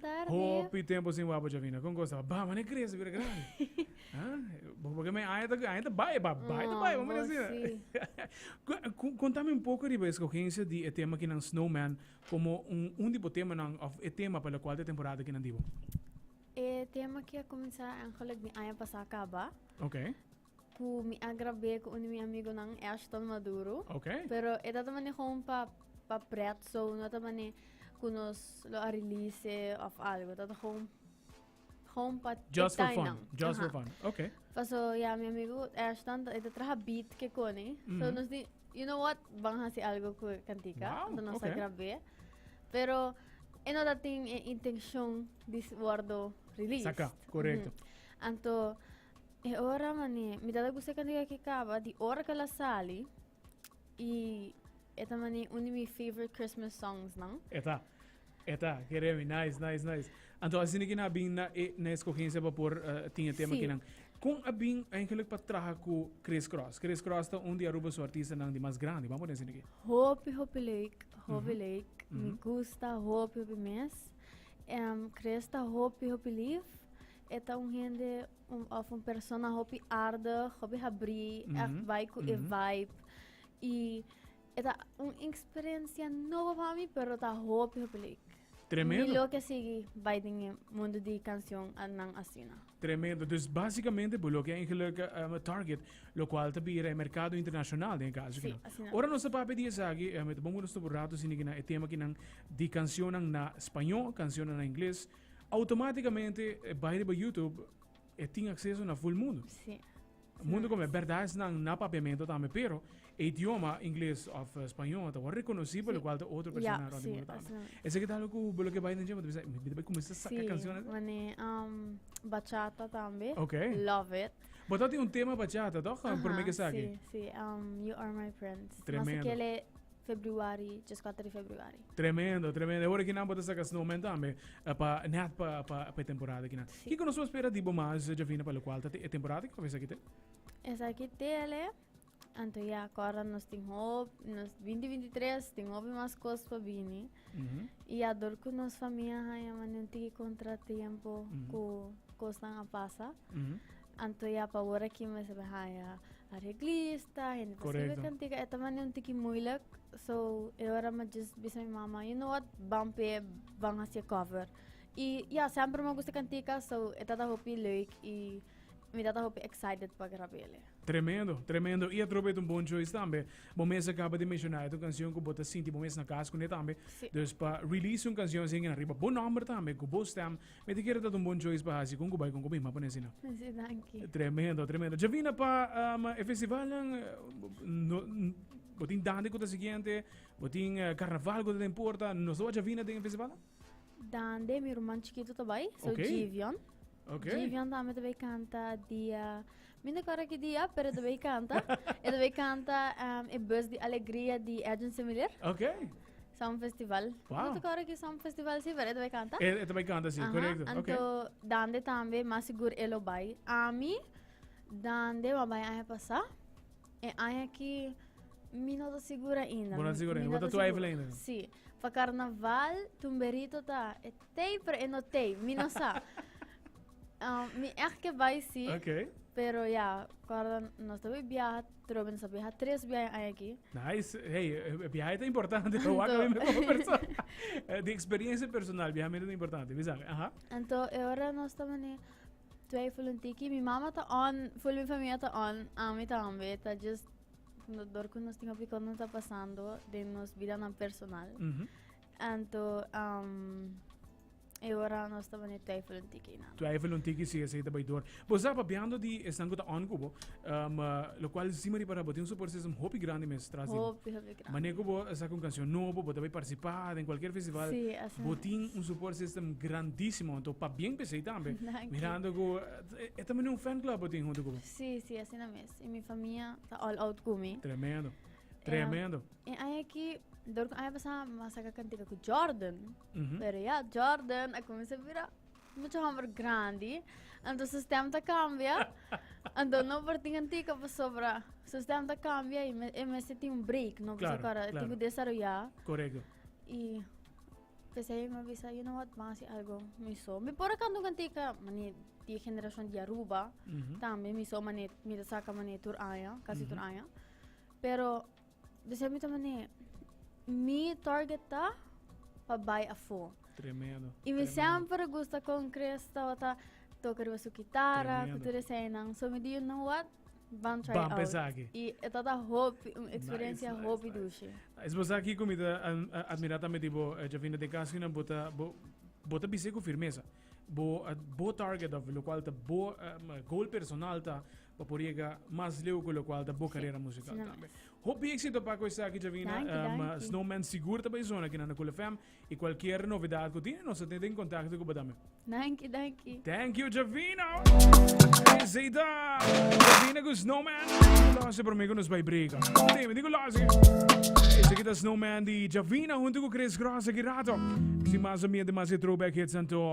tardi. Hopi tempo sin wak bo Javina. Con cosa? Ba, mane crece bira grandi. Ah, porque me aña ta aña ta bai, ba bai ta bai, vamos decir. Contame un poco riba escogencia di e tema kinan Snowman como un un di bo temanan of e tema pa locual ta temporada kinan di bo. E tema ki a cuminsa eigenlijk mi aña pasa caba. Okay. Ku mi a grab'é ku un di mi amigonan, Ashton Maduro. Ok. Pero e tabata mane gewoon pa pa pret, so no tabata mane ku nos lo a release of algo. Tabata gewoon gewoon pa Just for fun. nan. Just for Aha. fun. Ok. Paso ya mi amigo Ashton ta- e ta traha beat ke koni. So nos di, you know what, ban hasi algo ku e kantika. Wow, Anto nos a ok. grab'é. Pero e no tatin e intencion di s- wordo released. Saka, korekto. Anto E ora mane, mi tata gusta e kantika ki kaba di ora ku el a sali i e ta mane un di mi favorite Christmas songs nan. E ta, e ta, kere mi, nice, nice, nice. Anto asina ki nan a bin na e na eskogensia pa por tin e tema Sí. kinan. Kon a bin eigenlijk pa traha ku Chris Cross? Chris Cross ta un di Aruba su artistanan di mas grandi, ban pone asina aki. Hopi hopi leuk, hopi leuk. Mi gusta hopi hopi mes. Chris ta hopi hopi lief. E ta un hende un of un persona hopi aardig, hopi habrí, echt bai ku e vibe. I e ta un experiencia nobo pa mi, pero ta hopi hopi leuk. Tremendo. Mi lo ke sigui bai den e mundo di cancion nan asina. Tremendo. Dus basicamente bo lo ke eigenlijk um, target, locual ta bira e mercado internacional den e caso Sí, kinan. asina. Ora nos ta papia di esaki, um, e ta bon ku nos ta por rato sini kinan e tema kinan di cancionnan na spañó, cancionnan na ingles, Automaticamente e bai riba YouTube e tin acceso na full mundo. Sí. Mundo como berdad esnan na papiamento tambe, pero e idioma ingles of spañol ta word reconoci por lo cual ta otro persona Ja, rond sí, di mundo tambe. asina mes. Esaki ta algo cu bo lo ke bai den dje, bo ta bisa, mi ta bai cuminsa saca Sí, canciones. mane um, bachata tambe. Ok. Love it. Bo ta tin un tema bachata, toch? Aha, Prome ke esaki. Sí, sí. Um, you are my prince. Tremendo. Mas kele Februari, 14 di februari. Tremendo, tremendo. E ora kinan bo ta saca Snowman tambe eh, pa net pa pa pa e temporada kinan. Sí. Kiko nos por spera di bo mas, eh, Javina, pa locual ta e temporada ki of esaki te? Esaki tele. Anto ya, corda nos tin hoop, nos 2023 tin hopi mas cos pa bini. Mhm. Y ya door cu nos famia haya mane un tiki contratiempo Mhm. cu cosnan a pasa. Mhm. Anto ya pa ora ki mester bai haya areglista, hende pa scribe Correcto. cantica, e ta mane un tiki moeilijk. So e ora mi just bisa mi mama, you know what, ban p'e, ban haci e cover. Y ya, semper mi a gusta cantica, so e tata hopi leuk y mi tata hopi excited pa grab'ele. Tremendo, tremendo. Y atrobe ta un bon choice tambe. Bo mes a caba di menciona, e ta un cancion cu bo ta sinti bo mes na cas cune tambe. Sí. Dus pa release un cancion asina riba bo nomber tambe, cu bo stem, Mi ta kere ta un bon choice pa hasi con cu bai con cu mi, ma pone asina. Sí, danki. Tremendo, tremendo. Javina, pa um, e festivalnan, no, bo tin Dande cu ta siguiente, bo tin uh, Carnaval cu ta den porta, no so Javina den e festival? Dande, mi ruman chiquito ta bai, so Okay. Givion. Ok. Givion tambe ta bai canta dia, mi no acorda ki dia, pero ta bai canta. e ta bai canta um, e bus di alegria di Edwin Semiller. Ok. Sound Festival. Wow. No te acorda ki Sound Festival si, pero e ta bai canta. E, e ta bai canta, si, Aha, correcto. Ok. Anto Dande tambe, mas sigur e lo bai. Ami, Dande wa bai aña pasá. E aña aki mi no ta sigur ainda. Bo no ta sigur Mi ainda. no Bo ta ta twijfel sigur. ainda. Si. Pa carnaval, Tumberito ta e tei, pero e no tei. Mi no sa. Um, mi echt ke bai si. Ok. Pero ja, corda nos ta bai biaha, trobe nos ta biaha tres biaha aña aki. Nice. Hey, eh, viaje ta importante. Wak mi como persona. Eh, Di experiencia personal, viajamento ta importante. Bisa, aha. Anto e ora nos ta mane twijfel un tiki. Mi mama ta on, full mi famia ta on, ami tambe. Ta just no, door ku nos tin hopi kos no ta pasando den nos bidanan personal. Anto um, E ora nos ta bani twijfel un tiki na. Twijfel un tiki si esei ta bai door. Bo sa papiando di esnan ku ta on ku bo, um, lokual si mi ripara bo tin un support system hopi grandi mes tras di bo. Hopi, hopi grandi. Mane ku bo saka un kanshon nobo, bo ta bai partisipá den kualkier festival, Sí, asina bo mes. tin un support system grandísimo. Anto pabien p'esei tambe. Danki. Mirando ku e ta mane un fan club bo tin huntu ku bo. Sí, sí, asina mes. I mi famia ta all out ku mi. Tremendo. Tremendo. E aña aki, dor ku aña pasá mi a saka kantika ku Jordan. Pero ya, Jordan a kuminsá bira mucho hòmber grandi. Anto su stem ta kambia. Anto no por tin kantika pasobra su stem ta kambia i e mester tin un break, no? Claro, Pasobra e tin claro. ku desaroyá. Korekto. I. P'esei mi a bisa, you know what, ban hasi algo mi so. Mi por a kanta un kantika mane di e generashon di Aruba tambe mi so mane mi ta saka mane tur aña, kasi tur aña. Pero p'esei mi ta mane mi target ta pa bai afó. Tremendo. I mi semper gusta kon Chris tabata toka riba su kitara ku tur eseinan. So mi di, you know what, Ban try Ban out. pensa aki. I e tata hopi, un experiencia Nice, nice, hopi nice. dushi. Es bo sa kiko mi ta admira tambe di bo, Javina, den caso kinan bo ta, bo, bo ta bis'é cu firmeza. Bo, bo target of locual ta bo goal personal ta pa por yega mas leu cu locual ta bo carera musical asina tambe. mes. Hopi exito pa cu esaki, Javina. Danki, danki. Snowman sigur ta bay zona kinan na Cool FM. Y cualkier novedad cu tin, nos ta tene den contacto cu bo tambe. Danki, danki. Thank you, Javina. Esey ta Javina cu Snowman. Lose prome cu nos bay brega. Dime, digo lose. Esaki ta Snowman di Javina hunto cu Chris Cross aki rato. Sin mas ambiente, mas e throwback hits anto.